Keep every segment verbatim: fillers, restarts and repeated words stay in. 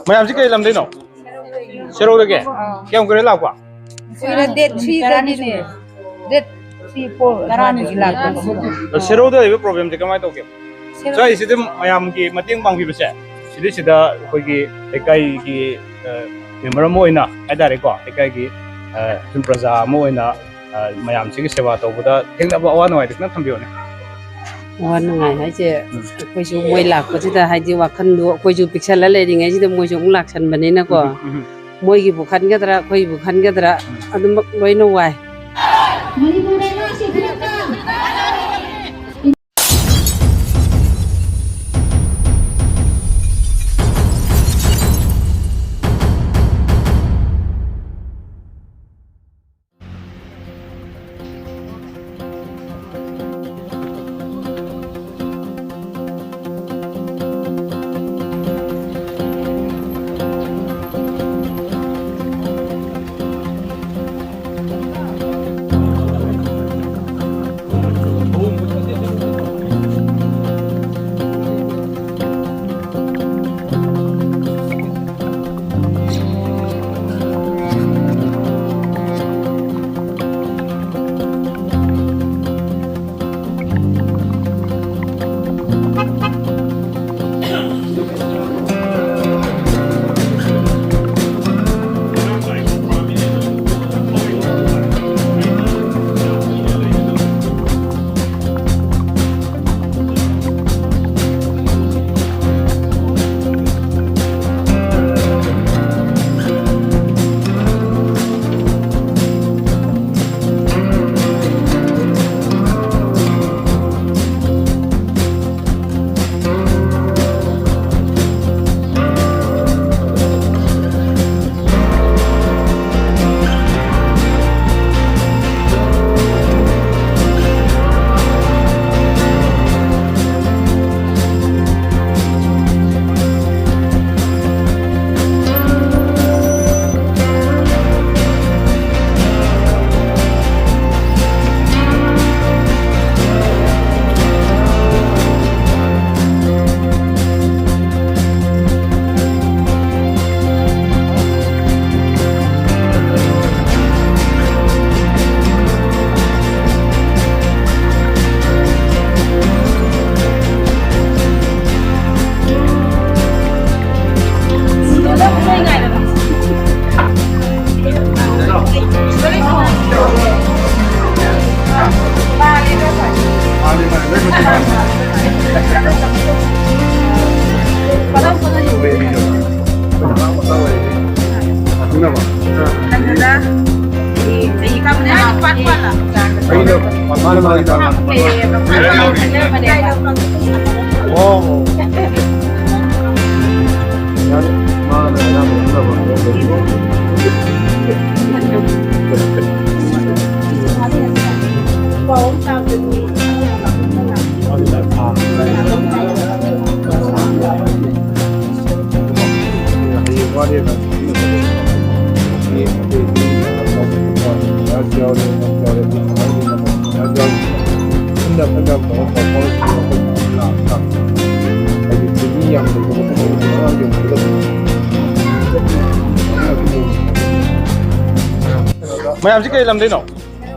ꯃꯌꯥꯝꯁꯤ ꯀꯩ ꯂꯝꯗꯩꯅꯣ? ꯁꯦꯔꯧꯗꯒꯤ? ꯀꯌꯥꯝ ꯀꯨꯏꯔꯦ ꯂꯥꯛꯄ? ꯀꯨꯏꯔꯦ, ꯗꯦꯠ ꯊ꯭ꯔꯤꯗꯒꯤꯅꯦ꯫ ꯗꯦꯠ ꯊ꯭ꯔꯤ, ꯐꯣꯔ ꯑꯗꯨꯋꯥꯏꯗꯒꯤ ꯂꯥꯛꯄꯅꯦ꯫ ꯁꯦꯔꯧꯗ ꯂꯩꯕ ꯄ꯭ꯔꯣꯕ꯭ꯂꯦꯝꯁꯦ ꯀꯃꯥꯏꯅ ꯇꯧꯒꯦ? ꯁꯦꯔꯧ ꯁ꯭ꯋꯥꯏꯁꯤꯗ ꯃꯌꯥꯝꯒꯤ ꯃꯇꯦꯡ ꯄꯥꯡꯕꯤꯕꯁꯦ, ꯁꯤꯗꯩꯁꯤꯗ ꯑꯩꯈꯣꯏꯒꯤ ꯂꯩꯀꯥꯏꯒꯤ, ꯑ, ꯃꯦꯝꯕꯔ ꯑꯃ ꯑꯣꯏꯅ ꯍꯥꯏꯇꯥꯔꯦꯀꯣ, ꯂꯩꯀꯥꯏꯒꯤ, ꯑ, ꯁꯨꯝ ꯄ꯭ꯔꯖꯥ ꯑꯃ ꯑꯣꯏꯅ, ꯑ, ꯃꯌꯥꯝꯁꯤꯒꯤ ꯁꯦꯕꯥ ꯇꯧꯕꯗ ꯊꯦꯡꯅꯕ ꯑꯋꯥ ꯅꯨꯡꯉꯥꯏꯗꯣ ꯈꯤꯇꯪ ꯊꯝꯕꯤꯌꯨꯅꯦ꯫ ꯑꯋꯥ ꯅꯨꯡꯉꯥꯏ ꯍꯥꯏꯁꯦ, ꯎꯝ꯫ ꯑꯩꯈꯣꯏꯁꯨ ꯃꯣꯏ ꯂꯥꯛꯄꯁꯤꯗ ꯍꯥꯏꯗꯤ ꯋꯥꯈꯜꯗꯣ ꯑꯩꯈꯣꯏꯁꯨ ꯄꯤꯛꯁꯜꯂ ꯂꯩꯔꯤꯉꯩꯁꯤꯗ ꯃꯣꯏꯁꯨ ꯑꯃꯨꯛ ꯂꯥꯛꯁꯟꯕꯅꯤꯅꯀꯣ꯫ ꯎꯝ, ꯎꯝ, ꯎꯝ꯫ ꯃꯣꯏꯒꯤꯕꯨ ꯈꯟꯒꯗ꯭ꯔꯥ, ꯑꯩꯈꯣꯏꯒꯤꯕꯨ ꯈꯟꯒꯗ꯭ꯔꯥ, ꯎꯝ꯫ ꯑꯗꯨꯃꯛ ꯂꯣꯏꯅ ꯋꯥꯏ꯫ ꯃꯅꯤꯄꯨꯔ ꯂꯩꯉꯥꯛꯁꯤ ꯈꯨꯗꯛꯇ ꯑꯩꯅ ꯃꯥꯅ ꯃꯥꯅ ꯃꯥꯅ ꯑꯣ꯫ ꯌꯥꯔꯦ꯫ ꯃꯥꯅ ꯑꯌꯥꯝꯕ ꯂꯧꯅꯕ꯫ ꯃꯌꯥꯝꯁꯤ ꯀꯩ ꯂꯝꯗꯩꯅꯣ?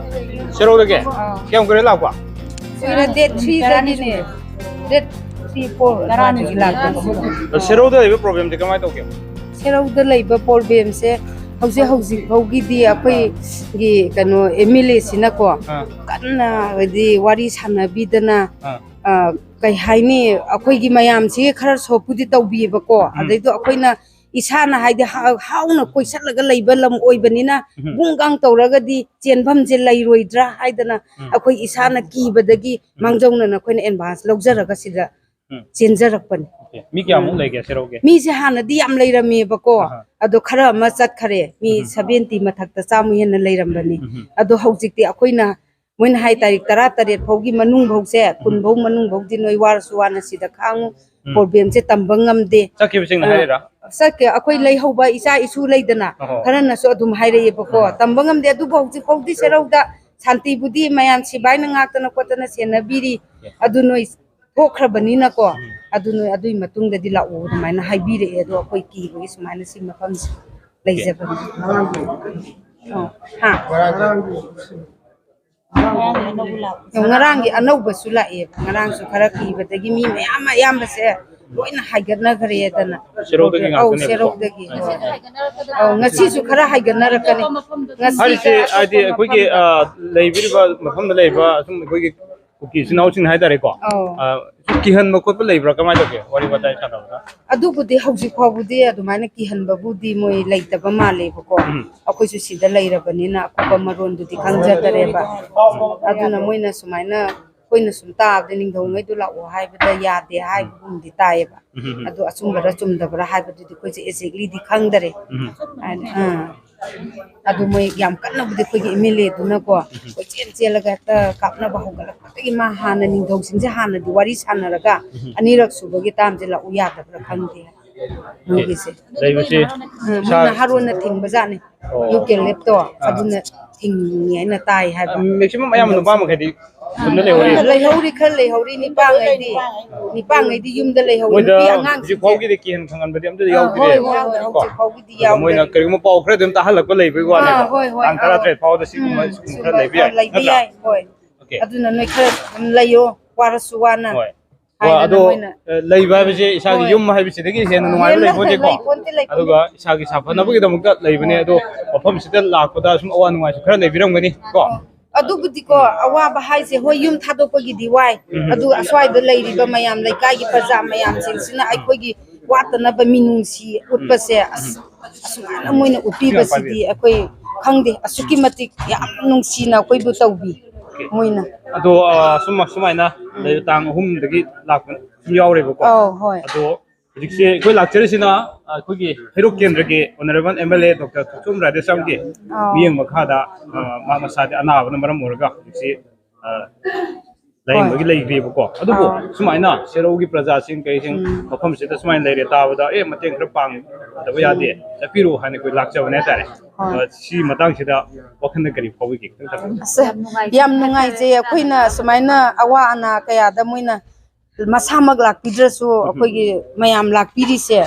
ꯁꯦꯔꯧꯗꯒꯤ? ꯑꯥ꯫ ꯀꯌꯥꯝ ꯀꯨꯏꯔꯦ ꯂꯥꯛꯄ? ꯀꯨꯏꯔꯦ, ꯗꯦꯠ ꯊ꯭ꯔꯤꯗꯒꯤꯅꯦ꯫ ꯗꯦꯠ ꯊ꯭ꯔꯤ, ꯐꯣꯔ ꯑꯗꯨꯋꯥꯏꯗꯒꯤ ꯂꯥꯛꯄꯅꯦ꯫ ꯑꯗꯣ ꯁꯦꯔꯧꯗ ꯂꯩꯕ ꯄ꯭ꯔꯣꯕ꯭ꯂꯦꯝꯁꯦ ꯀꯃꯥꯏꯅ ꯇꯧꯒꯦ? ꯁꯦꯔꯧꯗ ꯂꯩꯕ ꯄ꯭ꯔꯣꯕ꯭ꯂꯦꯝꯁꯦ ꯍꯧꯖꯤꯛ ꯍꯧꯖꯤꯛ ꯐꯥꯎꯒꯤꯗꯤ ꯑꯩꯈꯣꯏꯒꯤ ꯀꯩꯅꯣ ꯑꯦꯝ ꯑꯦꯜ ꯑꯦꯁꯤꯅꯀꯣ ꯑꯥ꯫ ꯀꯟꯅ ꯍꯥꯏꯗꯤ ꯋꯥꯔꯤ ꯁꯥꯟꯅꯕꯤꯗꯅ, ꯑꯥ꯫ ꯑ, ꯀꯩ ꯍꯥꯏꯅꯤ, ꯑꯩꯈꯣꯏꯒꯤ ꯃꯌꯥꯝꯁꯤꯒꯤ ꯈꯔ ꯁꯣꯞꯄꯨꯗꯤ ꯇꯧꯕꯤꯌꯦꯕꯀꯣ꯫ ꯎꯝ꯫ ꯑꯗꯩꯗꯣ ꯑꯩꯈꯣꯏꯅ ꯏꯁꯥꯅ ꯍꯥꯏꯗꯤ ꯍꯥ-, ꯍꯥꯎꯅ ꯀꯣꯏꯁꯠꯂꯒ ꯂꯩꯕ ꯂꯝ ꯑꯣꯏꯕꯅꯤꯅ ꯎꯝ꯫ ꯕꯨꯡ ꯒꯥꯡ ꯇꯧꯔꯒꯗꯤ ꯆꯦꯟꯐꯝꯁꯦ ꯂꯩꯔꯣꯏꯗ꯭ꯔꯥ ꯍꯥꯏꯗꯅ ꯎꯝ꯫ ꯑꯩꯈꯣꯏ ꯏꯁꯥꯅ ꯀꯤꯕꯗꯒꯤ ꯎꯝ꯫ ꯃꯥꯡꯖꯧꯅꯅ ꯑꯩꯈꯣꯏꯅ ꯑꯦꯗꯚꯥꯟꯁ ꯂꯧꯖꯔꯒ ꯁꯤꯗ ꯎꯝ꯫ ꯆꯦꯟꯖꯔꯛꯄꯅꯤ꯫ ꯑꯣꯀꯦ꯫ ꯃꯤ ꯀꯌꯥꯃꯨꯛ ꯎꯝ꯫ ꯂꯩꯒꯦ ꯁꯦꯔꯧꯒꯤ? ꯃꯤꯁꯦ ꯍꯥꯟꯅꯗꯤ ꯌꯥꯝ ꯂꯩꯔꯝꯃꯦꯕꯀꯣ꯫ ꯑꯍꯥ꯫ ꯑꯗꯣ ꯈꯔ ꯑꯃ ꯆꯠꯈꯔꯦ꯫ ꯃꯤ ꯎꯝ꯫ ꯁꯚꯦꯟꯇꯤ ꯃꯊꯛꯇ ꯆꯥꯝꯃ ꯍꯦꯟꯅ ꯂꯩꯔꯝꯕꯅꯤ꯫ ꯎꯝ꯫ ꯑꯗꯣ ꯍꯧꯖꯤꯛꯇꯤ ꯑꯩꯈꯣꯏꯅ, ꯃꯣꯏꯅ ꯍꯥꯏ ꯇꯥꯔꯤꯛ ꯇꯔꯥ ꯇꯔꯦꯠ ꯐꯥꯎꯒꯤ ꯃꯅꯨꯡ ꯐꯥꯎꯁꯦ, ꯎꯝ꯫ ꯀꯨꯟ ꯐꯥꯎ ꯃꯅꯨꯡ ꯐꯥꯎꯗꯤ ꯅꯣꯏ ꯋꯥꯔꯁꯨ ꯋꯥꯅ ꯁꯤꯗ ꯈꯥꯡꯉꯨ, ꯎꯝ꯫ ꯄ꯭ꯔꯣꯕ꯭ꯂꯦꯝꯁꯦ ꯇꯝꯕ ꯉꯝꯗꯦ꯫ ꯆꯠꯈꯤꯕꯁꯤꯡꯅ ꯑ, ꯍꯥꯏꯔꯤꯔꯥ? ꯆꯠꯀꯦ, ꯑꯩꯈꯣꯏ ꯂꯩꯍꯧꯕ ꯏꯆꯥ ꯏꯁꯨ ꯂꯩꯗꯅ, ꯑꯍꯣ꯫ ꯈꯔꯅꯁꯨ ꯑꯗꯨꯝ ꯍꯥꯏꯔꯛꯑꯦꯕꯀꯣ꯫ ꯑꯍꯣ꯫ ꯇꯝꯕ ꯉꯝꯗꯦ, ꯑꯗꯨꯕꯨ ꯍꯧꯖꯤꯛ ꯐꯥꯎꯗꯤ ꯁꯦꯔꯧꯗ ꯁꯥꯟꯇꯤꯕꯨꯗꯤ ꯃꯌꯥꯝ ꯁꯤꯕꯥꯏꯅ ꯉꯥꯛꯇꯅ ꯈꯣꯠꯇꯅ ꯁꯦꯟꯅꯕꯤꯔꯤ꯫ ꯑꯦ꯫ ꯑꯗꯨ ꯅꯣꯏ ꯊꯣꯛꯈ꯭ꯔꯕꯅꯤꯅꯀꯣ, ꯎꯝ꯫ ꯑꯗꯨ ꯅꯣꯏ ꯑꯗꯨꯒꯤ ꯃꯇꯨꯡꯗꯗꯤ ꯂꯥꯛꯑꯣ ꯑꯗꯨꯃꯥꯏꯅ ꯍꯥꯏꯕꯤꯔꯛꯑꯦ꯫ ꯑꯗꯣ ꯑꯩꯈꯣꯏ ꯀꯤꯕꯒꯤ ꯁꯨꯃꯥꯏꯅ ꯁꯤ ꯃꯐꯝꯁꯦ ꯂꯩꯖꯕꯅꯤ꯫ ꯑꯣ, ꯍꯥ? ꯉꯔꯥꯡꯒꯤ ꯑꯅꯧꯕꯁꯨ ꯂꯥꯛꯑꯦꯕ꯫ ꯉꯔꯥꯡꯁꯨ ꯈꯔ ꯀꯤꯕꯗꯒꯤ ꯃꯤ ꯃꯌꯥꯝ ꯑꯌꯥꯝꯕꯁꯦ ꯂꯣꯏꯅ ꯍꯥꯏꯒꯠꯅꯈ꯭ꯔꯦꯗꯅ꯫ ꯁꯦꯔꯧꯗꯒꯤ ꯑꯧ, ꯉꯥꯛꯇꯅꯦꯕꯀꯣ? ꯁꯦꯔꯧꯗꯒꯤ꯫ ꯑꯧ, ꯉꯁꯤꯁꯨ ꯈꯔ ꯍꯥꯏꯒꯠꯅꯔꯛꯀꯅꯤ꯫ ꯉꯁꯤ ꯍꯥꯏꯔꯤꯁꯦ ꯍꯥꯏꯗꯤ ꯑꯩꯈꯣꯏꯒꯤ, ꯑ, ꯂꯩꯕꯤꯔꯤꯕ ꯃꯐꯝꯗ ꯂꯩꯔꯤꯕ ꯁꯨꯝ ꯑꯩꯈꯣꯏꯒꯤ ꯀꯨꯀꯤ ꯏꯆꯤꯟ ꯏꯅꯥꯎꯁꯤꯡꯅ ꯍꯥꯏꯇꯥꯔꯦꯀꯣ꯫ ꯑꯧ꯫ ꯑ, ꯁꯨꯝ ꯀꯤꯍꯟꯕ ꯈꯣꯠꯄ ꯂꯩꯕ꯭ꯔꯥ, ꯀꯃꯥꯏꯅ ꯇꯧꯒꯦ, ꯋꯥꯔꯤ ꯋꯥꯇꯥꯏ ꯁꯥꯟꯅꯕꯗ? ꯑꯗꯨꯕꯨꯗꯤ ꯍꯧꯖꯤꯛ ꯐꯥꯎꯕꯗꯤ ꯑꯗꯨꯃꯥꯏꯅ ꯀꯤꯍꯟꯕꯕꯨꯗꯤ ꯃꯣꯏ ꯂꯩꯇꯕ ꯃꯥꯜꯂꯦꯕꯀꯣ꯫ ꯎꯝ꯫ ꯑꯩꯈꯣꯏꯁꯨ ꯁꯤꯗ ꯂꯩꯔꯕꯅꯤꯅ ꯑꯀꯨꯞꯄ ꯃꯔꯣꯟꯗꯨꯗꯤ ꯈꯪꯖꯗꯔꯦꯕ꯫ ꯑꯗꯨꯅ ꯃꯣꯏꯅ ꯁꯨꯃꯥꯏꯅ, ꯑꯩꯈꯣꯏꯅ ꯁꯨꯝ ꯇꯥꯕꯗ ꯅꯤꯡꯊꯧꯉꯩꯗꯨ ꯂꯥꯛꯑꯣ ꯍꯥꯏꯕꯗ ꯌꯥꯗꯦ ꯍꯥꯏꯕꯒꯨꯝꯗꯤ ꯇꯥꯏꯌꯦꯕ꯫ ꯎꯝ, ꯎꯝ, ꯎꯝ꯫ ꯑꯗꯨ ꯑꯆꯨꯝꯕꯔ ꯆꯨꯝꯗꯕꯔ ꯍꯥꯏꯕꯗꯨꯗꯤ ꯑꯩꯈꯣꯏꯁꯦ exactly ꯗꯤ ꯈꯪꯗꯔꯦ꯫ ꯎꯝ꯫ ꯍꯥꯏꯗꯤ, ꯑꯥ꯫ ꯑꯗꯨ ꯃꯣꯏ ꯌꯥꯝ ꯀꯟꯅꯕꯨꯗꯤ ꯑꯩꯈꯣꯏꯒꯤ ꯑꯦꯝ ꯑꯦꯜ ꯑꯦꯗꯨꯅꯀꯣ ꯎꯝ꯫ ꯀꯣꯏꯆꯦꯟ ꯆꯦꯜꯂꯒ ꯍꯦꯛꯇ ꯀꯥꯞꯅꯕ ꯍꯧꯒꯠꯂꯛꯄꯗꯒꯤ ꯃꯥ ꯍꯥꯟꯅ ꯅꯤꯡꯊꯧꯁꯤꯡꯁꯦ ꯍꯥꯟꯅꯗꯤ ꯋꯥꯔꯤ ꯁꯥꯟꯅꯔꯒ ꯎꯝ꯫ ꯑꯅꯤꯔꯛ ꯁꯨꯕꯒꯤ ꯇꯥꯝꯁꯦ ꯂꯥꯛꯎ ꯌꯥꯗꯕ꯭ꯔꯥ ꯈꯪꯗꯦ ꯃꯣꯏꯒꯤꯁꯦ꯫ ꯂꯩꯕꯁꯤ ꯎꯝ, ꯏꯁꯥ ꯃꯣꯏꯅ ꯍꯥꯔꯣꯟꯅ ꯊꯤꯡꯕꯖꯥꯠꯅꯤ꯫ ꯑꯣ꯫ ꯌꯨ ꯀꯦ ꯂꯦꯞꯇꯣ ꯑꯥ꯫ ꯑꯗꯨꯅ ꯊꯤꯡꯉꯤ ꯍꯥꯏꯅ ꯇꯥꯏ ꯍꯥꯏꯕ꯫ ꯃꯦꯛꯁꯤꯃꯝ ꯑꯌꯥꯝꯕ ꯅꯨꯄꯥ ꯃꯈꯩꯗꯤ ꯈꯨꯟꯗ ꯂꯩꯍꯧꯔꯤ꯫ ꯂꯩꯍꯧꯔꯤ, ꯈꯔ ꯂꯩꯍꯧꯔꯤ, ꯅꯤꯄꯥꯉꯩꯗꯤ꯫ ꯅꯤꯄꯥꯉꯩꯗꯤ ꯌꯨꯝꯗ ꯂꯩꯍꯧꯔꯤ, ꯃꯣꯏꯗ ꯅꯨꯄꯤ ꯑꯉꯥꯡꯁꯤꯡꯁꯦ꯫ ꯍꯧꯖꯤꯛ ꯐꯥꯎꯒꯤꯗꯤ ꯀꯤꯍꯟ ꯈꯪꯍꯟꯕꯗꯤ ꯑꯝꯇ ꯑꯥ, ꯌꯥꯎꯗ꯭ꯔꯤ꯫ ꯍꯣꯏ, ꯍꯣꯏ, ꯍꯣꯏ, ꯀꯣ? ꯍꯧꯖꯤꯛ ꯐꯥꯎꯒꯤꯗꯤ ꯑꯗꯨꯒ ꯌꯥꯎꯗ꯭ꯔꯤ꯫ ꯃꯣꯏꯅ ꯀꯔꯤꯒꯨꯝꯕ ꯄꯥꯎ ꯈꯔ ꯑꯗꯨꯝ ꯇꯥꯍꯜꯂꯛꯄ ꯂꯩꯕꯒꯤ ꯋꯥꯅꯦꯕ꯫ ꯑꯥ, ꯍꯣꯏ, ꯍꯣꯏ, ꯇꯥꯡ ꯑꯥ꯫ ꯇꯔꯥꯇꯔꯦꯠ ꯐꯥꯎꯗ ꯁꯤꯒꯨꯝꯕ ꯎꯝ, ꯁꯤꯒꯨꯝꯕ ꯈꯔ ꯁꯤꯒꯨꯝꯕ ꯂꯩꯕ ꯌꯥꯏ, ꯂꯩꯕ ꯅꯠꯇ꯭ꯔꯥ? ꯌꯥꯏ, ꯍꯣꯏ꯫ ꯑꯣꯀꯦ꯫ ꯑꯗꯨꯅ ꯅꯣꯏ ꯈꯔ ꯑꯗꯨꯝ ꯂꯩꯌꯣ, ꯋꯥꯔꯁꯨ ꯋꯥꯅ꯫ ꯍꯣꯏ꯫ ꯍꯣꯏ, ꯍꯥꯏꯗꯅ ꯑꯗꯣ, ꯃꯣꯏꯅ ꯑ, ꯂꯩꯕ ꯍꯥꯏꯕꯁꯦ ꯏꯁꯥꯒꯤ ꯍꯣꯏ꯫ ꯌꯨꯝ ꯍꯥꯏꯕꯁꯤꯗꯒꯤ ꯍꯦꯟꯅ ꯅꯨꯡꯉꯥꯏꯕ ꯍꯦꯟꯅ ꯂꯩꯄꯣꯠꯇꯦꯀꯣ꯫ ꯂꯩꯄꯣꯟꯇꯦ, ꯂꯩꯄꯣꯟꯇꯦ꯫ ꯑꯗꯨꯒ ꯏꯁꯥꯒꯤ ꯁꯥꯐꯅꯕꯒꯤꯗꯃꯛꯇ ꯂꯩꯕꯅꯦ꯫ ꯍꯣꯏ꯫ ꯑꯗꯣ ꯃꯐꯝꯁꯤꯗ ꯂꯥꯛꯄꯗ ꯁꯨꯝ ꯑꯋꯥ ꯅꯨꯡꯉꯥꯏꯁꯨ ꯈꯔ ꯂꯩꯕꯤꯔꯝꯒꯅꯤ ꯀꯣ꯫ ꯑꯗꯨꯕꯨꯗꯤꯀꯣ, ꯑꯋꯥꯕ ꯍꯥꯏꯁꯦ, ꯍꯣꯏ, ꯌꯨꯝ ꯊꯥꯗꯣꯛꯄꯒꯤꯗꯤ ꯋꯥꯏ꯫ ꯎꯝ꯫ ꯑꯗꯨ ꯑꯁ꯭ꯋꯥꯏꯗ ꯂꯩꯔꯤꯕ ꯃꯌꯥꯝ, ꯂꯩꯀꯥꯏꯒꯤ ꯄ꯭ꯔꯖꯥ ꯃꯌꯥꯝꯁꯤꯡꯁꯤꯅ ꯑꯩꯈꯣꯏꯒꯤ ꯋꯥꯠꯇꯅꯕ ꯃꯤꯅꯨꯡꯁꯤ ꯎꯠꯄꯁꯦ, ꯑꯁ, ꯑꯁꯨꯃꯥꯏꯅ ꯃꯣꯏꯅ ꯎꯠꯄꯤꯕꯁꯤꯗꯤ ꯑꯩꯈꯣꯏ ꯈꯪꯗꯦ, ꯑꯁꯨꯛꯀꯤ ꯃꯇꯤꯛ ꯌꯥꯝ ꯅꯨꯡꯁꯤꯅ ꯑꯩꯈꯣꯏꯕꯨ ꯇꯧꯕꯤ ꯃꯣꯏꯅ꯫ ꯑꯗꯣ, ꯑ, ꯁꯨꯝ-, ꯁꯨꯃꯥꯏꯅ ꯂꯩꯕ ꯇꯥꯡ ꯑꯍꯨꯝꯗꯒꯤ ꯂꯥꯛꯄ ꯁꯨꯝ ꯌꯥꯎꯔꯦꯕꯀꯣ꯫ ꯑꯧ, ꯍꯣꯏ꯫ ꯑꯗꯣ ꯍꯧꯖꯤꯛꯁꯦ ꯑꯩꯈꯣꯏ ꯂꯥꯛꯆꯔꯤꯁꯤꯅ ꯑꯩꯈꯣꯏꯒꯤ ꯍꯩꯔꯣꯛ ꯀꯦꯟꯗ꯭ꯔꯒꯤ honourable M L A doctor Thokchom ꯔꯥꯙꯦꯁ꯭ꯌꯥꯝꯒꯤ ꯑꯧ꯫ ꯃꯤꯠꯌꯦꯡ ꯃꯈꯥꯗ, ꯑ, ꯃꯥ ꯃꯁꯥꯗꯤ ꯑꯅꯥꯕꯅ ꯃꯔꯝ ꯑꯣꯏꯔꯒ ꯍꯧꯖꯤꯛꯁꯤ, ꯑ, ꯂꯥꯏꯌꯦꯡꯕꯒꯤ ꯍꯣꯏ꯫ ꯂꯩꯈ꯭ꯔꯤꯕꯀꯣ꯫ ꯑꯗꯨꯕꯨ ꯑꯥ꯫ ꯁꯨꯃꯥꯏꯅ ꯁꯦꯔꯧꯒꯤ ꯄ꯭ꯔꯖꯥꯁꯤꯡ ꯀꯩꯁꯤꯡ ꯎꯝ꯫ ꯃꯐꯝꯁꯤꯗ ꯁꯨꯃꯥꯏꯅ ꯂꯩꯔꯦ ꯇꯥꯕꯗ, "ꯑꯦ, ꯃꯇꯦꯡ ꯈꯔ ꯄꯥꯡꯗꯕ ꯌꯥꯗꯦ, ꯆꯠꯄꯤꯔꯣ" ꯍꯥꯏꯅ ꯑꯩꯈꯣꯏ ꯂꯥꯛꯆꯕꯅꯦ ꯍꯥꯏꯇꯥꯔꯦ꯫ ꯍꯣꯏ꯫ ꯑ, ꯁꯤ ꯃꯇꯥꯡꯁꯤꯗ ꯋꯥꯈꯜꯗ ꯀꯔꯤ ꯐꯥꯎꯕꯤꯒꯦ? ꯈꯤꯇꯪ ꯊꯝꯕꯤꯌꯨ꯫ ꯑꯁ, ꯌꯥꯝ ꯅꯨꯡꯉꯥꯏꯖꯩ꯫ ꯑꯩꯈꯣꯏꯅ ꯁꯨꯃꯥꯏꯅ ꯑꯋꯥ ꯑꯅꯥ ꯀꯌꯥꯗ ꯃꯣꯏꯅ ꯃꯁꯥꯃꯛ ꯂꯥꯛꯄꯤꯗ꯭ꯔꯁꯨ, ꯎꯝ꯫ ꯑꯩꯈꯣꯏꯒꯤ ꯃꯌꯥꯝ ꯂꯥꯛꯄꯤꯔꯤꯁꯦ,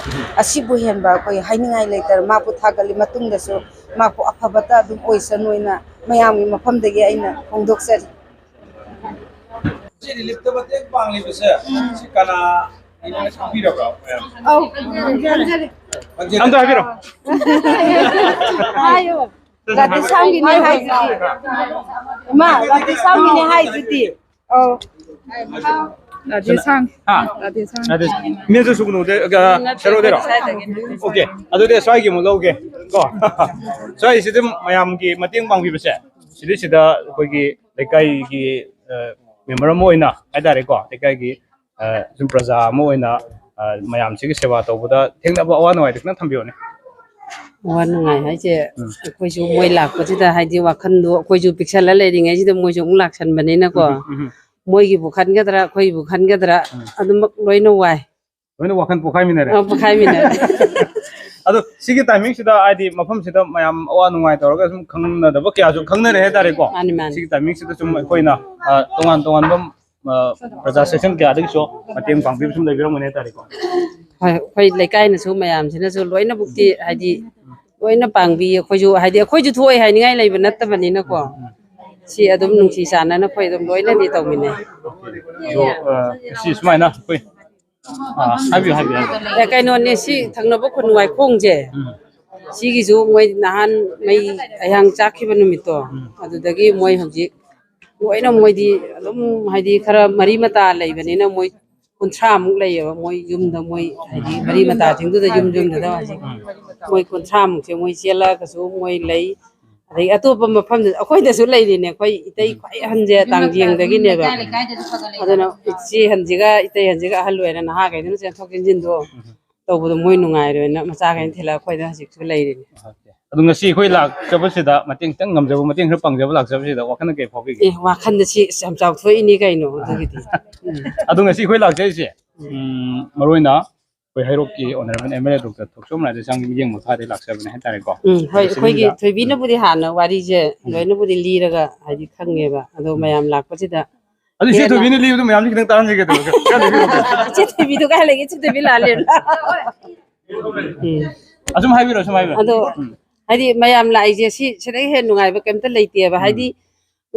ꯑꯁꯤꯕꯨ ꯍꯦꯟꯕ ꯑꯩꯈꯣꯏ ꯍꯥꯏꯅꯤꯡꯉꯥꯏ ꯂꯩꯇꯔꯦ꯫ ꯃꯍꯥꯛꯄꯨ ꯊꯥꯒꯠꯂꯤ꯫ ꯃꯇꯨꯡꯗꯁꯨ ꯃꯍꯥꯛꯄꯨ ꯑꯐꯕꯇ ꯑꯗꯨꯝ ꯑꯣꯏꯁꯅꯨ ꯍꯥꯏꯅ ꯃꯌꯥꯝꯒꯤ ꯃꯐꯝꯗꯒꯤ ꯑꯩꯅ ꯐꯣꯡꯗꯣꯛꯆꯔꯤ꯫ ꯁꯤ ꯔꯤꯂꯤꯐꯇ ꯃꯇꯦꯡ ꯄꯥꯡꯂꯤꯕꯁꯦ, ꯁꯤ ꯀꯅꯥ ꯈꯪꯕꯤꯔꯕ꯭ꯔꯣ ꯃꯌꯥꯝ? ꯑꯧ, ꯈꯪꯖꯔꯦ꯫ ꯈꯪꯖꯔꯦ꯫ ꯑꯝꯇ ꯍꯥꯏꯕꯤꯔꯣ꯫ ꯍꯥꯏꯌꯣ꯫ ꯔꯥꯙꯦꯁ꯭ꯌꯥꯝꯒꯤꯅꯦ ꯍꯥꯏꯁꯤꯗꯤ꯫ ꯏꯃꯥ, ꯔꯥꯙꯦꯁ꯭ꯌꯥꯝꯒꯤꯅꯦ ꯍꯥꯏꯁꯤꯗꯤ꯫ ꯑꯧ꯫ ꯔꯥꯙꯦ ꯁꯥꯡ꯫ ꯍꯥ? ꯔꯥꯙꯦ ꯁꯥꯡ꯫ ꯑꯗꯨ ꯏꯅꯦꯁꯨ ꯁꯨꯒꯅꯨꯗ, ꯑ, ꯅꯠꯇꯦ, ꯁꯦꯔꯧꯗꯩꯔꯣ? ꯁ꯭ꯋꯥꯏꯗꯒꯤꯅꯤ꯫ ꯑꯣꯀꯦ꯫ ꯑꯗꯨꯗꯤ ꯁ꯭ꯋꯥꯏꯒꯤ ꯑꯃꯨꯛ ꯂꯧꯒꯦ ꯀꯣ꯫ ꯁ꯭ꯋꯥꯏꯁꯤꯗ ꯃꯌꯥꯝꯒꯤ ꯃꯇꯦꯡ ꯄꯥꯡꯕꯤꯕꯁꯦ, ꯁꯤꯗꯩꯁꯤꯗ ꯑꯩꯈꯣꯏꯒꯤ ꯂꯩꯀꯥꯏꯒꯤ, ꯑ, ꯃꯦꯝꯕꯔ ꯑꯃ ꯑꯣꯏꯅ ꯍꯥꯏꯇꯥꯔꯦꯀꯣ, ꯂꯩꯀꯥꯏꯒꯤ, ꯑ, ꯁꯨꯝ ꯄ꯭ꯔꯖꯥ ꯑꯃ ꯑꯣꯏꯅ, ꯑ, ꯃꯌꯥꯝꯁꯤꯒꯤ ꯁꯦꯕꯥ ꯇꯧꯕꯗ ꯊꯦꯡꯅꯕ ꯑꯋꯥ ꯅꯨꯡꯉꯥꯏꯗꯣ ꯈꯤꯇꯪ ꯊꯝꯕꯤꯌꯨꯅꯦ꯫ ꯑꯋꯥ ꯅꯨꯡꯉꯥꯏ ꯍꯥꯏꯁꯦ, ꯎꯝ꯫ ꯑꯩꯈꯣꯏꯁꯨ ꯃꯣꯏ ꯂꯥꯛꯄꯁꯤꯗ ꯍꯥꯏꯗꯤ ꯋꯥꯈꯜꯗꯣ ꯑꯩꯈꯣꯏꯁꯨ ꯄꯤꯛꯁꯜꯂ ꯂꯩꯔꯤꯉꯩꯁꯤꯗ ꯃꯣꯏꯁꯨ ꯑꯃꯨꯛ ꯂꯥꯛꯁꯟꯕꯅꯤꯅꯀꯣ, ꯎꯝ, ꯎꯝ, ꯎꯝ꯫ ꯃꯣꯏꯒꯤꯕꯨ ꯈꯟꯒꯗ꯭ꯔꯥ, ꯑꯩꯈꯣꯏꯕꯨ ꯈꯟꯒꯗ꯭ꯔꯥ, ꯎꯝ꯫ ꯑꯗꯨꯃꯛ ꯂꯣꯏꯅ ꯋꯥꯏ꯫ ꯂꯣꯏꯅ ꯋꯥꯈꯜ ꯄꯣꯛꯈꯥꯏꯃꯤꯟꯅꯔꯦ꯫ ꯑ, ꯄꯣꯛꯈꯥꯏꯃꯤꯟꯅꯔꯦ꯫ ꯑꯗꯣ ꯁꯤꯒꯤ ꯇꯥꯏꯃꯤꯡꯁꯤꯗ ꯍꯥꯏꯗꯤ ꯃꯐꯝꯁꯤꯗ ꯃꯌꯥꯝ ꯑꯋꯥ ꯅꯨꯡꯉꯥꯏ ꯇꯧꯔꯒ ꯁꯨꯝ ꯈꯪꯅꯗꯕ ꯀꯌꯥꯁꯨ ꯈꯪꯅꯔꯦ ꯍꯥꯏꯇꯥꯔꯦꯀꯣ꯫ ꯃꯥꯅꯤ, ꯃꯥꯅꯤ꯫ ꯁꯤꯒꯤ ꯇꯥꯏꯃꯤꯡꯁꯤꯗ ꯁꯨꯝ ꯑꯩꯈꯣꯏꯅ, ꯑ, ꯇꯣꯉꯥꯟ ꯇꯣꯉꯥꯟꯕ, ꯑ, ꯄ꯭ꯔꯖꯥ ꯁꯦꯛꯁꯟ ꯀꯌꯥꯗꯒꯤꯁꯨ ꯃꯇꯦꯡ ꯄꯥꯡꯕꯤꯕ ꯁꯨꯝ ꯂꯩꯕꯤꯔꯝꯒꯅꯤ ꯍꯥꯏꯇꯥꯔꯦꯀꯣ꯫ ꯍꯣꯏ, ꯑꯩꯈꯣꯏ ꯂꯩꯀꯥꯏꯅꯁꯨ ꯃꯌꯥꯝꯁꯤꯅꯁꯨ ꯂꯣꯏꯅꯃꯛꯇꯤ ꯍꯥꯏꯗꯤ ꯂꯣꯏꯅ ꯄꯥꯡꯕꯤ꯫ ꯑꯩꯈꯣꯏꯁꯨ ꯍꯥꯏꯗꯤ ꯑꯩꯈꯣꯏꯁꯨ ꯊꯣꯛꯑꯦ ꯍꯥꯏꯅꯤꯡꯉꯥꯏ ꯂꯩꯕ ꯅꯠꯇꯕꯅꯤꯅꯀꯣ꯫ ꯎꯝ, ꯎꯝ꯫ ꯁꯤ ꯑꯗꯨꯝ ꯅꯨꯡꯁꯤ ꯆꯥꯟꯅꯅ ꯑꯩꯈꯣꯏ ꯑꯗꯨꯝ ꯂꯣꯏꯅꯗꯤ ꯇꯧꯃꯤꯟꯅꯩ꯫ ꯑꯗꯣ, ꯑ, ꯁꯤ ꯁꯨꯃꯥꯏꯅ ꯑꯩꯈꯣꯏ ꯑꯥ, ꯍꯥꯏꯕꯤꯌꯨ, ꯍꯥꯏꯕꯤꯌꯨ, ꯍꯥꯏꯕꯤꯌꯨ꯫ ꯑꯦ, ꯀꯩꯅꯣꯅꯦ, ꯁꯤ ꯊꯪꯅꯕ ꯈꯨꯟ ꯋꯥꯏꯈꯣꯡꯁꯦ, ꯎꯝ꯫ ꯁꯤꯒꯤꯁꯨ ꯃꯣꯏ ꯅꯍꯥꯟ ꯃꯩ ꯑꯌꯥꯡ ꯆꯥꯛꯈꯤꯕ ꯅꯨꯃꯤꯠꯇꯣ, ꯎꯝ꯫ ꯑꯗꯨꯗꯒꯤ ꯃꯣꯏ ꯍꯧꯖꯤꯛ ꯂꯣꯏꯅ ꯃꯣꯏꯗꯤ ꯑꯗꯨꯝ ꯍꯥꯏꯗꯤ ꯈꯔ ꯃꯔꯤ ꯃꯇꯥ ꯂꯩꯕꯅꯤꯅ ꯃꯣꯏ ꯀꯨꯟꯊ꯭ꯔꯥꯃꯨꯛ ꯂꯩꯌꯦꯕ ꯃꯣꯏ ꯌꯨꯝꯗ, ꯃꯣꯏ ꯍꯥꯏꯗꯤ ꯃꯔꯤ ꯃꯇꯥꯁꯤꯡꯗꯨꯗ ꯌꯨꯝ ꯌꯨꯝꯗꯨꯗ ꯍꯧꯖꯤꯛ ꯎꯝ꯫ ꯃꯣꯏ ꯀꯨꯟꯊ꯭ꯔꯥꯃꯨꯛꯁꯦ ꯃꯣꯏ ꯆꯦꯜꯂꯛꯑꯒꯁꯨ ꯃꯣꯏ ꯂꯩ꯫ ꯑꯗꯩ ꯑꯇꯣꯞꯄ ꯃꯐꯝꯗ ꯑꯩꯈꯣꯏꯗꯁꯨ ꯂꯩꯔꯤꯅꯦ, ꯑꯩꯈꯣꯏ ꯏꯇꯩ ꯎꯝ꯫ ꯈ꯭ꯋꯥꯏ ꯑꯍꯟꯁꯦ ꯇꯥꯡꯖꯦꯡꯗꯒꯤꯅꯦꯕ꯫ ꯑꯗꯨꯅ ꯏꯆꯦ ꯍꯟꯁꯤꯒ ꯏꯇꯩ ꯍꯟꯁꯤꯒ ꯑꯍꯜ ꯑꯣꯏꯔꯦ, ꯅꯍꯥꯈꯩꯗꯨꯅ ꯆꯦꯟꯊꯣꯛ ꯆꯦꯟꯁꯤꯟꯗꯣ ꯎꯝ꯫ ꯇꯧꯕꯗꯣ ꯃꯣꯏ ꯅꯨꯡꯉꯥꯏꯔꯣꯏꯅ ꯃꯆꯥꯈꯩꯅ ꯊꯤꯜꯂꯒ ꯑꯩꯈꯣꯏꯗ ꯍꯧꯖꯤꯛꯁꯨ ꯂꯩꯔꯤꯅꯦ꯫ ꯑꯗꯣ ꯉꯁꯤ ꯑꯩꯈꯣꯏ ꯂꯥꯛꯆꯕꯁꯤꯗ ꯃꯇꯦꯡ ꯈꯤꯇꯪ ꯉꯝꯖꯕ, ꯃꯇꯦꯡ ꯈꯔ ꯄꯥꯡꯖꯕ ꯂꯥꯛꯆꯕꯁꯤꯗ ꯋꯥꯈꯜꯅ ꯀꯩ ꯐꯥꯎꯕꯤꯒꯦ? ꯑꯦ, ꯋꯥꯈꯜꯗ ꯁꯤ ꯑꯁ ꯌꯥꯝ ꯆꯥꯎꯊꯣꯛꯏꯅꯤ ꯀꯩꯅꯣ ꯑꯗꯨꯒꯤꯗꯤ꯫ ꯎꯝ꯫ ꯑꯗꯣ ꯉꯁꯤ ꯑꯩꯈꯣꯏ ꯂꯥꯛꯆꯔꯤꯁꯦ, ꯎꯝ꯫ ꯎꯝ, ꯃꯔꯨ ꯑꯣꯏꯅ ꯑꯩꯈꯣꯏ ꯍꯩꯔꯣꯛꯀꯤ honourable M L A doctor Thokchom ꯔꯥꯙꯦꯁ꯭ꯌꯥꯝꯒꯤ ꯃꯤꯠꯌꯦꯡ ꯃꯈꯥꯗ ꯂꯥꯛꯆꯕꯅꯦ ꯍꯥꯏꯇꯥꯔꯦꯀꯣ꯫ ꯎꯝ, ꯍꯣꯏ, ꯑꯗꯣ ꯑꯩꯈꯣꯏꯒꯤ ꯁꯤꯒꯤꯁꯤꯗ ꯊꯣꯏꯕꯤꯅꯕꯨꯗꯤ ꯍꯥꯟꯅ ꯋꯥꯔꯤꯁꯦ ꯎꯝ꯫ ꯂꯣꯏꯅꯕꯨꯗꯤ ꯂꯤꯔꯒ ꯍꯥꯏꯗꯤ ꯈꯪꯉꯦꯕ, ꯑꯗꯣ ꯎꯝ꯫ ꯃꯌꯥꯝ ꯂꯥꯛꯄꯁꯤꯗ ꯑꯗꯨ ꯏꯆꯦ ꯍꯦꯟꯅ ꯊꯣꯏꯕꯤꯅ ꯂꯤꯕꯗꯣ ꯃꯌꯥꯝꯁꯤ ꯈꯤꯇꯪ ꯇꯥꯍꯟꯁꯤ ꯀꯩꯗꯧꯔꯒꯦ? ꯈꯔ ꯂꯤꯕꯤꯔꯛꯑꯣ꯫ ꯏꯆꯦ ꯊꯣꯏꯕꯤꯗꯣ ꯀꯥꯏ ꯂꯩꯒꯦ? ꯏꯆꯦ ꯊꯣꯏꯕꯤ ꯂꯥꯛꯑ ꯂꯩꯔꯕ꯭ꯔꯥ? ꯎꯝ꯫ ꯑꯁꯨꯝ ꯍꯥꯏꯕꯤꯔꯣ, ꯑꯁꯨꯝ ꯍꯥꯏꯕꯤꯔꯣ꯫ ꯑꯗꯣ ꯎꯝ꯫ ꯍꯥꯏꯗꯤ ꯃꯌꯥꯝ ꯂꯥꯛꯏꯁꯦ ꯁꯤ, ꯁꯤꯗꯒꯤ ꯍꯦꯟꯅ ꯅꯨꯡꯉꯥꯏꯕ ꯀꯩꯝꯇ ꯂꯩꯇꯦꯕ꯫ ꯎꯝ꯫ ꯍꯥꯏꯗꯤ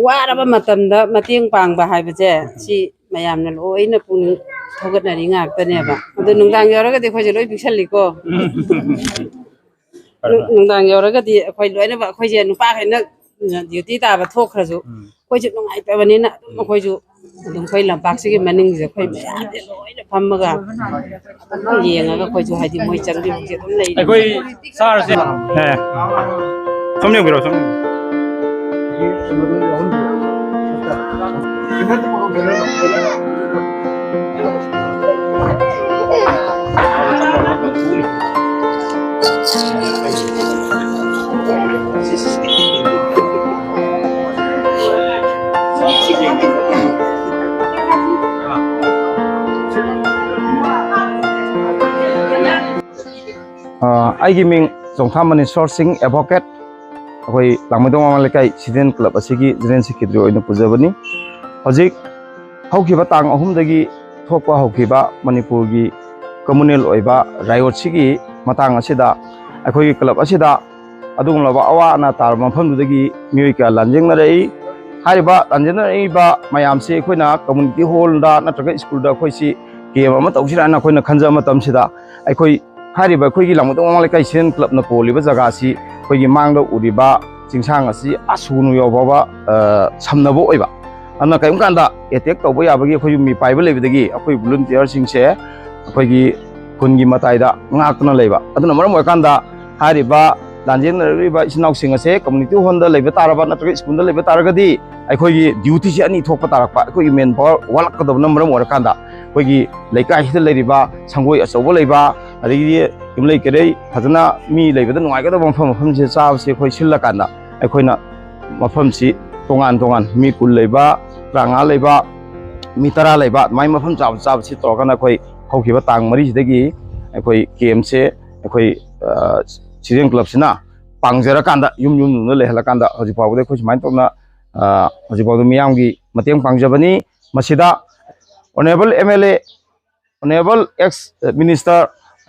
ꯋꯥꯔꯕ ꯃꯇꯝꯗ ꯃꯇꯦꯡ ꯄꯥꯡꯕ ꯍꯥꯏꯕꯁꯦ ꯎꯝ꯫ ꯁꯤ ꯃꯌꯥꯝꯅ ꯂꯣꯏꯅ ꯄꯨꯛꯅꯤꯡ ꯊꯧꯒꯠꯅꯔꯤ ꯉꯥꯛꯇꯅꯦꯕ꯫ ꯎꯝ꯫ ꯑꯗꯣ ꯅꯨꯡꯗꯥꯡ ꯌꯧꯔꯒꯗꯤ ꯑꯩꯈꯣꯏꯁꯦ ꯂꯣꯏ ꯄꯤꯛꯁꯜꯂꯤꯀꯣ꯫ ꯎꯝ꯫ ꯍꯣꯏ, ꯍꯣꯏ꯫ ꯅꯨꯡꯗꯥꯡ ꯌꯧꯔꯒꯗꯤ ꯑꯩꯈꯣꯏ ꯂꯣꯏꯅꯃꯛ, ꯑꯩꯈꯣꯏꯁꯦ ꯅꯨꯄꯥꯈꯩꯅ ꯗ꯭ꯌꯨꯇꯤ ꯇꯥꯕ ꯊꯣꯛꯈ꯭ꯔꯁꯨ ꯎꯝ꯫ ꯑꯩꯈꯣꯏꯁꯨ ꯅꯨꯡꯉꯥꯏꯇꯕꯅꯤꯅ ꯑꯗꯨꯝ ꯎꯝ꯫ ꯑꯩꯈꯣꯏꯁꯨ ꯑꯗꯨꯝ ꯑꯩꯈꯣꯏ ꯂꯝꯄꯥꯛꯁꯤꯒꯤ ꯃꯅꯤꯡꯁꯦ ꯑꯩꯈꯣꯏ ꯃꯌꯥꯝꯁꯦ ꯂꯣꯏꯅ ꯐꯝꯃꯒ ꯑꯗꯨꯝ ꯌꯦꯡꯉꯒ ꯑꯩꯈꯣꯏꯁꯨ, ꯍꯥꯏꯗꯤ, ꯃꯣꯏ ꯆꯪꯕꯤꯕꯁꯦ ꯑꯗꯨꯝ ꯂꯩꯔꯦ꯫ ꯑꯩꯈꯣꯏ ꯁꯥꯔꯁꯦ, ꯑꯦ, ꯁꯨꯝ ꯌꯦꯡꯕꯤꯔꯣ, ꯁꯨꯝ꯫ ꯑ, ꯑꯩꯒꯤ ꯃꯤꯡ ꯆꯣꯡꯊꯥꯝ ꯃꯅꯤꯁꯣꯔ ꯁꯤꯡ, ꯑꯦꯗꯚꯣꯀꯦꯠ꯫ ꯑꯩꯈꯣꯏ ꯂꯥꯡꯃꯩꯗꯣꯡ ꯃꯃꯥꯡ ꯂꯩꯀꯥꯏ ꯁꯤꯇꯤꯖꯦꯟ ꯀ꯭ꯂꯕ ꯑꯁꯤꯒꯤ ꯖꯦꯅꯔꯦꯜ ꯁꯦꯀ꯭ꯔꯦꯇꯔꯤ ꯑꯣꯏꯅ ꯄꯨꯖꯕꯅꯤ꯫ ꯍꯧꯖꯤꯛ ꯍꯧꯈꯤꯕ ꯇꯥꯡ ꯑꯍꯨꯝꯗꯒꯤ ꯊꯣꯛꯄ ꯍꯧꯈꯤꯕ ꯃꯅꯤꯄꯨꯔꯒꯤ ꯀꯝꯃꯨꯅꯦꯜ ꯑꯣꯏꯕ ꯔꯥꯏꯌꯣꯠꯁꯤꯒꯤ ꯃꯇꯥꯡ ꯑꯁꯤꯗ ꯑꯩꯈꯣꯏꯒꯤ ꯀ꯭ꯂꯕ ꯑꯁꯤꯗ ꯑꯗꯨꯒꯨꯝꯂꯕ ꯑꯋꯥ ꯑꯅꯥ ꯇꯥꯔꯕ ꯃꯐꯝꯗꯨꯗꯒꯤ ꯃꯤꯑꯣꯏ ꯀꯌꯥ ꯂꯥꯟꯖꯦꯡꯅꯔꯛꯏ꯫ ꯍꯥꯏꯔꯤꯕ ꯂꯥꯟꯖꯦꯡꯅꯔꯛꯏꯕ ꯃꯌꯥꯝꯁꯤ ꯑꯩꯈꯣꯏꯅ ꯀꯝꯃꯨꯅꯤꯇꯤ ꯍꯣꯜꯗ ꯅꯠꯇ꯭ꯔꯒ ꯁ꯭ꯀꯨꯜꯗ ꯑꯩꯈꯣꯏꯁꯤ ꯀꯦꯝ ꯑꯃ ꯇꯧꯁꯤꯔꯥ ꯍꯥꯏꯅ ꯑꯩꯈꯣꯏꯅ ꯈꯟꯖꯕ ꯃꯇꯝꯁꯤꯗ, ꯑꯩꯈꯣꯏ ꯍꯥꯏꯔꯤꯕ ꯑꯩꯈꯣꯏꯒꯤ ꯂꯥꯡꯃꯩꯗꯣꯡ ꯃꯃꯥꯡ ꯂꯩꯀꯥꯏ ꯁꯤꯇꯤꯖꯦꯟ ꯀ꯭ꯂꯕꯅ ꯀꯣꯜꯂꯤꯕ ꯖꯒꯥꯁꯤ ꯑꯩꯈꯣꯏꯒꯤ ꯃꯥꯡꯗ ꯎꯔꯤꯕ ꯆꯤꯡꯁꯥꯡ ꯑꯁꯤ ꯑꯥ ꯁꯨꯒꯨꯅꯨ ꯌꯧꯐꯥꯎꯕ, ꯑ, ꯁꯝꯅꯕ ꯑꯣꯏꯕ꯫ ꯑꯗꯨꯅ ꯀꯔꯤꯒꯨꯝꯕ ꯀꯥꯟꯗ ꯑꯦꯇꯦꯛ ꯇꯧꯕ ꯌꯥꯕꯒꯤ ꯑꯩꯈꯣꯏꯒꯤ ꯃꯤꯄꯥꯏꯕ ꯂꯩꯕꯗꯒꯤ ꯑꯩꯈꯣꯏ ꯚꯣꯂꯨꯟꯇꯤꯌꯔꯁꯤꯡꯁꯦ ꯑꯩꯈꯣꯏꯒꯤ ꯈꯨꯟꯒꯤ ꯃꯇꯥꯏꯗ ꯉꯥꯛꯇꯨꯅ ꯂꯩꯕ꯫ ꯑꯗꯨꯅ ꯃꯔꯝ ꯑꯣꯏꯔꯀꯥꯟꯗ ꯍꯥꯏꯔꯤꯕ ꯂꯥꯟꯖꯦꯟꯅꯔꯤꯕ ꯏꯆꯤꯟ ꯏꯅꯥꯎꯁꯤꯡ ꯑꯁꯦ ꯀꯝꯃꯨꯅꯤꯇꯤ ꯍꯣꯜꯗ ꯂꯩꯕ ꯇꯥꯔꯕ ꯅꯠꯇ꯭ꯔꯒ ꯁ꯭ꯀꯨꯜꯗ ꯂꯩꯕ ꯇꯥꯔꯒꯗꯤ ꯑꯩꯈꯣꯏꯒꯤ ꯗ꯭ꯌꯨꯇꯤꯁꯦ ꯑꯅꯤ ꯊꯣꯛꯄ ꯇꯥꯔꯛꯄ, ꯑꯩꯈꯣꯏꯒꯤ ꯃꯦꯟ ꯄꯥꯋꯔ ꯋꯥꯠꯂꯛꯀꯗꯕꯅ ꯃꯔꯝ ꯑꯣꯏꯔꯀꯥꯟꯗ ꯑꯩꯈꯣꯏꯒꯤ ꯂꯩꯀꯥꯏꯁꯤꯗ ꯂꯩꯔꯤꯕ ꯁꯪꯒꯣꯏ ꯑꯆꯧꯕ ꯂꯩꯕ, ꯑꯗꯒꯤꯗꯤ ꯌꯨꯝꯂꯩ ꯀꯩꯔꯩ ꯐꯖꯅ ꯃꯤ ꯂꯩꯕꯗ ꯅꯨꯡꯉꯥꯏꯒꯗꯕ ꯃꯐꯝ, ꯃꯐꯝꯁꯤꯗ ꯆꯥꯕꯁꯦ ꯑꯩꯈꯣꯏ ꯁꯤꯜꯂꯀꯥꯟꯗ ꯑꯩꯈꯣꯏꯅ ꯃꯐꯝꯁꯤ ꯇꯣꯉꯥꯟ ꯇꯣꯉꯥꯟ ꯃꯤ ꯀꯨꯟ ꯂꯩꯕ, ꯇꯔꯥꯃꯉꯥ ꯂꯩꯕ, ꯃꯤ ꯇꯔꯥ ꯂꯩꯕ, ꯑꯗꯨꯃꯥꯏꯅ ꯃꯐꯝ ꯆꯥꯕ ꯆꯥꯕꯁꯤ ꯇꯧꯔꯒꯅ ꯑꯩꯈꯣꯏ ꯍꯧꯈꯤꯕ ꯇꯥꯡ ꯃꯔꯤꯁꯤꯗꯒꯤ ꯑꯩꯈꯣꯏ ꯀꯦꯝꯁꯦ ꯑꯩꯈꯣꯏ, ꯑ, ꯁꯤꯇꯤꯖꯦꯟ ꯀ꯭ꯂꯕꯁꯤꯅ ꯄꯥꯡꯖꯔꯀꯥꯟꯗ ꯌꯨꯝ ꯌꯨꯝꯗ ꯂꯩꯍꯜꯂꯀꯥꯟꯗ ꯍꯧꯖꯤꯛ ꯐꯥꯎꯕꯗ ꯑꯩꯈꯣꯏ ꯁꯨꯃꯥꯏꯅ ꯇꯧꯅ, ꯑ, ꯍꯧꯖꯤꯛ ꯐꯥꯎꯗ ꯃꯤꯌꯥꯝꯒꯤ ꯃꯇꯦꯡ ꯄꯥꯡꯖꯕꯅꯤ꯫ ꯃꯁꯤꯗ ꯑꯣꯅꯔꯦꯕꯜ ꯑꯦꯝ ꯑꯦꯜ ꯑꯦ, ꯑꯣꯅꯔꯦꯕꯜ ꯑꯦꯛꯁ ꯃꯤꯅꯤꯁꯇꯔ,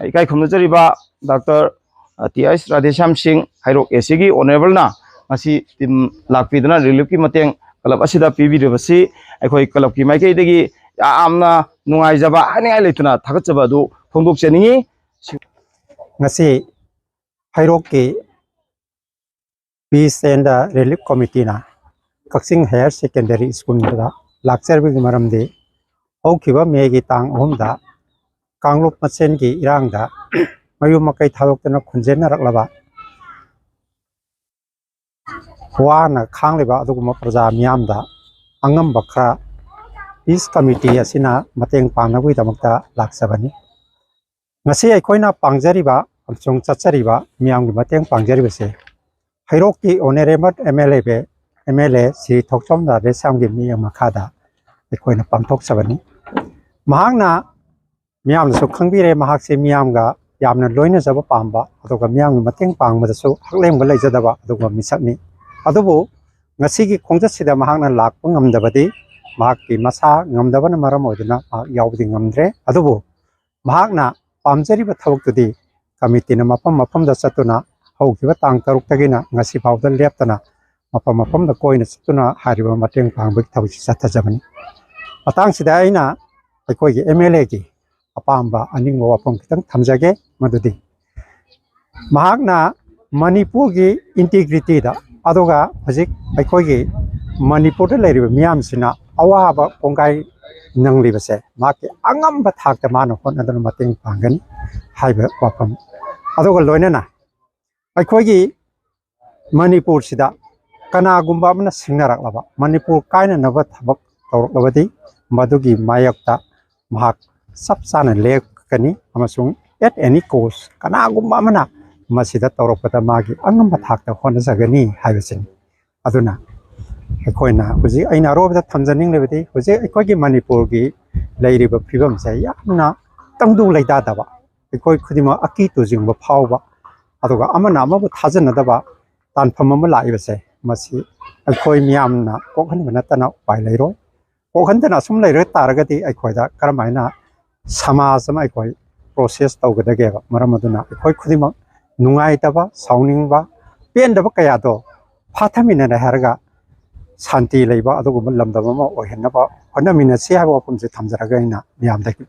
ꯏꯀꯥꯏ ꯈꯨꯝꯅꯖꯔꯤꯕ ꯗꯥꯛꯇꯔ ꯇꯤ ꯑꯩꯆ ꯔꯥꯙꯦꯁ꯭ꯌꯥꯝ ꯁꯤꯡ, ꯍꯩꯔꯣꯛ ꯑꯦ ꯁꯤꯒꯤ ꯑꯣꯅꯔꯦꯕꯜꯅ ꯉꯁꯤ ꯇꯤꯝ ꯂꯥꯛꯄꯤꯗꯨꯅ ꯔꯤꯂꯤꯐꯀꯤ ꯃꯇꯦꯡ ꯀ꯭ꯂꯕ ꯑꯁꯤꯗ ꯄꯤꯕꯤꯔꯤꯕꯁꯤ ꯑꯩꯈꯣꯏ ꯀ꯭ꯂꯕꯀꯤ ꯃꯥꯏꯀꯩꯗꯒꯤ ꯌꯥꯝꯅ ꯅꯨꯡꯉꯥꯏꯖꯕ, ꯍꯥꯏꯅꯤꯡꯉꯥꯏ ꯂꯩꯇꯅ ꯊꯥꯒꯠꯆꯕ ꯑꯗꯨ ꯐꯣꯡꯗꯣꯛꯆꯅꯤꯡꯏ꯫ ꯉꯁꯤ ꯍꯩꯔꯣꯛꯀꯤ Peace and Relief Committeeꯅ ꯀꯛꯆꯤꯡ ꯍꯥꯌꯔ ꯁꯦꯀꯦꯟꯗꯔꯤ ꯁ꯭ꯀꯨꯜꯗ ꯂꯥꯛꯆꯔꯤꯕꯒꯤ ꯃꯔꯝꯗꯤ, ꯍꯧꯈꯤꯕ ꯃꯦꯒꯤ ꯇꯥꯡ ꯑꯍꯨꯝꯗ ꯀꯥꯡꯂꯨꯞ ꯃꯁꯦꯟꯒꯤ ꯏꯔꯥꯡꯗ ꯃꯌꯨꯝ ꯃꯀꯩ ꯊꯥꯗꯣꯛꯇꯨꯅ ꯈꯨꯟꯖꯦꯟꯅꯔꯛꯂꯕ, ꯋꯥꯅ ꯈꯥꯡꯂꯤꯕ ꯑꯗꯨꯒꯨꯝꯕ ꯄ꯭ꯔꯖꯥ ꯃꯤꯌꯥꯝꯗ ꯑꯉꯝꯕ ꯈꯔ ꯄꯤꯁ ꯀꯃꯤꯇꯤ ꯑꯁꯤꯅ ꯃꯇꯦꯡ ꯄꯥꯡꯅꯕꯒꯤꯗꯃꯛꯇ ꯂꯥꯛꯆꯕꯅꯤ꯫ ꯉꯁꯤ ꯑꯩꯈꯣꯏꯅ ꯄꯥꯡꯖꯔꯤꯕ ꯑꯃꯁꯨꯡ ꯆꯠꯆꯔꯤꯕ ꯃꯤꯌꯥꯝꯒꯤ ꯃꯇꯦꯡ ꯄꯥꯡꯖꯔꯤꯕꯁꯦ ꯍꯩꯔꯣꯛꯀꯤ honourable M L A, M L A Shri Thokchom ꯔꯥꯙꯦꯁ꯭ꯌꯥꯝꯒꯤ ꯃꯤꯠꯌꯦꯡ ꯃꯈꯥꯗ ꯑꯩꯈꯣꯏꯅ ꯄꯥꯡꯊꯣꯛꯆꯕꯅꯤ꯫ ꯃꯍꯥꯛꯅ, ꯃꯤꯌꯥꯝꯅꯁꯨ ꯈꯪꯕꯤꯔꯦ, ꯃꯍꯥꯛꯁꯤ ꯃꯤꯌꯥꯝꯒ ꯌꯥꯝꯅ ꯂꯣꯏꯅꯖꯕ ꯄꯥꯝꯕ, ꯑꯗꯨꯒ ꯃꯤꯌꯥꯝꯒꯤ ꯃꯇꯦꯡ ꯄꯥꯡꯕꯗꯁꯨ ꯍꯛꯂꯦꯡꯕ ꯂꯩꯖꯗꯕ ꯑꯗꯨꯒꯨꯝꯕ ꯃꯤꯁꯛꯅꯤ꯫ ꯑꯗꯨꯕꯨ ꯉꯁꯤꯒꯤ ꯈꯣꯡꯆꯠꯁꯤꯗ ꯃꯍꯥꯛꯅ ꯂꯥꯛꯄ ꯉꯝꯗꯕꯗꯤ ꯃꯍꯥꯛꯀꯤ ꯃꯁꯥ ꯉꯝꯗꯕꯅ ꯃꯔꯝ ꯑꯣꯏꯗꯨꯅ ꯃꯍꯥꯛ ꯌꯥꯎꯕꯗꯤ ꯉꯝꯗ꯭ꯔꯦ꯫ ꯑꯗꯨꯕꯨ ꯃꯍꯥꯛꯅ ꯄꯥꯝꯖꯔꯤꯕ ꯊꯕꯛꯇꯨꯗꯤ ꯀꯃꯤꯇꯤꯅ ꯃꯐꯝ ꯃꯐꯝꯗ ꯆꯠꯇꯨꯅ, ꯍꯧꯈꯤꯕ ꯇꯥꯡ ꯇꯔꯨꯛꯇꯒꯤꯅ ꯉꯁꯤ ꯐꯥꯎꯗ ꯂꯦꯞꯇꯅ ꯃꯐꯝ ꯃꯐꯝꯗ ꯀꯣꯏꯅ ꯆꯠꯇꯨꯅ ꯍꯥꯏꯔꯤꯕ ꯃꯇꯦꯡ ꯄꯥꯡꯕꯒꯤ ꯊꯕꯛꯁꯤ ꯆꯠꯊꯖꯕꯅꯤ꯫ ꯃꯇꯥꯡꯁꯤꯗ ꯑꯩꯅ ꯑꯩꯈꯣꯏꯒꯤ ꯑꯦꯝ ꯑꯦꯜ ꯑꯦꯒꯤ ꯑꯄꯥꯝꯕ ꯑꯅꯤꯡꯕ ꯋꯥꯐꯝ ꯈꯤꯇꯪ ꯊꯝꯖꯒꯦ, ꯃꯗꯨꯗꯤ ꯃꯍꯥꯛꯅ ꯃꯅꯤꯄꯨꯔꯒꯤ ꯏꯟꯇꯤꯒ꯭ꯔꯤꯇꯤꯗ, ꯑꯗꯨꯒ ꯍꯧꯖꯤꯛ ꯑꯩꯈꯣꯏꯒꯤ ꯃꯅꯤꯄꯨꯔꯗ ꯂꯩꯔꯤꯕ ꯃꯤꯌꯥꯝꯁꯤꯅ ꯑꯋꯥꯕ ꯀꯣꯡꯒꯥꯏ ꯅꯪꯂꯤꯕꯁꯦ ꯃꯍꯥꯛꯀꯤ ꯑꯉꯝꯕ ꯊꯥꯛꯇ ꯃꯥꯅ ꯍꯣꯠꯅꯗꯨꯅ ꯃꯇꯦꯡ ꯄꯥꯡꯒꯅꯤ ꯍꯥꯏꯕ ꯋꯥꯐꯝ꯫ ꯑꯗꯨꯒ ꯂꯣꯏꯅꯅ ꯑꯩꯈꯣꯏꯒꯤ ꯃꯅꯤꯄꯨꯔꯁꯤꯗ ꯀꯅꯥꯒꯨꯝꯕ ꯑꯃꯅ ꯁꯤꯡꯅꯔꯛꯂꯕ, ꯃꯅꯤꯄꯨꯔ ꯀꯥꯏꯅꯅꯕ ꯊꯕꯛ ꯇꯧꯔꯛꯂꯕꯗꯤ ꯃꯗꯨꯒꯤ ꯃꯥꯌꯣꯛꯇ ꯃꯍꯥꯛ ꯆꯞ ꯆꯥꯅ ꯂꯦꯞꯀꯅꯤ ꯑꯃꯁꯨꯡ at any cost ꯀꯅꯥꯒꯨꯝꯕ ꯑꯃꯅ ꯃꯁꯤꯗ ꯇꯧꯔꯛꯄꯗ ꯃꯥꯒꯤ ꯑꯉꯝꯕ ꯊꯥꯛꯇ ꯍꯣꯠꯅꯖꯒꯅꯤ ꯍꯥꯏꯕꯁꯤꯅꯤ꯫ ꯑꯗꯨꯅ ꯑꯩꯈꯣꯏꯅ ꯍꯧꯖꯤꯛ ꯑꯩꯅ ꯑꯔꯣꯏꯕꯗ ꯊꯝꯖꯅꯤꯡꯂꯤꯕꯗꯤ, ꯍꯧꯖꯤꯛ ꯑꯩꯈꯣꯏꯒꯤ ꯃꯅꯤꯄꯨꯔꯒꯤ ꯂꯩꯔꯤꯕ ꯐꯤꯕꯝꯁꯦ ꯌꯥꯝꯅ ꯇꯪꯗꯨ ꯂꯩꯇꯥꯗꯕ, ꯑꯩꯈꯣꯏ ꯈꯨꯗꯤꯡꯃꯛ ꯑꯀꯤ ꯇꯨꯖꯤꯡꯕ ꯐꯥꯎꯕ, ꯑꯗꯨꯒ ꯑꯃꯅ ꯑꯃꯕꯨ ꯊꯥꯖꯅꯗꯕ ꯇꯥꯟꯐꯝ ꯑꯃ ꯂꯥꯛꯏꯕꯁꯦ, ꯃꯁꯤ ꯑꯩꯈꯣꯏ ꯃꯤꯌꯥꯝꯅ ꯀꯣꯛꯍꯟꯕ ꯅꯠꯇꯅ ꯎꯄꯥꯏ ꯂꯩꯔꯣꯏ꯫ ꯀꯣꯛꯍꯟꯗꯅ ꯑꯁꯨꯝ ꯂꯩꯔ ꯇꯥꯔꯒꯗꯤ ꯑꯩꯈꯣꯏꯗ ꯀꯔꯝꯍꯥꯏꯅ ꯁꯃꯥꯖ ꯑꯃ ꯑꯩꯈꯣꯏ ꯄ꯭ꯔꯣꯁꯦꯁ ꯇꯧꯒꯗꯒꯦꯕ? ꯃꯔꯝ ꯑꯗꯨꯅ ꯑꯩꯈꯣꯏ ꯈꯨꯗꯤꯡꯃꯛ ꯅꯨꯡꯉꯥꯏꯇꯕ, ꯁꯥꯎꯅꯤꯡꯕ, ꯄꯦꯟꯗꯕ ꯀꯌꯥꯗꯣ ꯐꯥꯊꯃꯤꯟꯅꯔꯦ ꯍꯥꯏꯔꯒ ꯁꯥꯟꯇꯤ ꯂꯩꯕ ꯑꯗꯨꯒꯨꯝꯕ ꯂꯝꯗꯝ ꯑꯃ ꯑꯣꯏꯍꯟꯅꯕ ꯍꯣꯠꯅꯃꯤꯟꯅꯁꯤ ꯍꯥꯏꯕ ꯋꯥꯐꯝꯁꯦ ꯊꯝꯖꯔꯒ ꯑꯩꯅ ꯃꯤꯌꯥꯝꯗꯒꯤ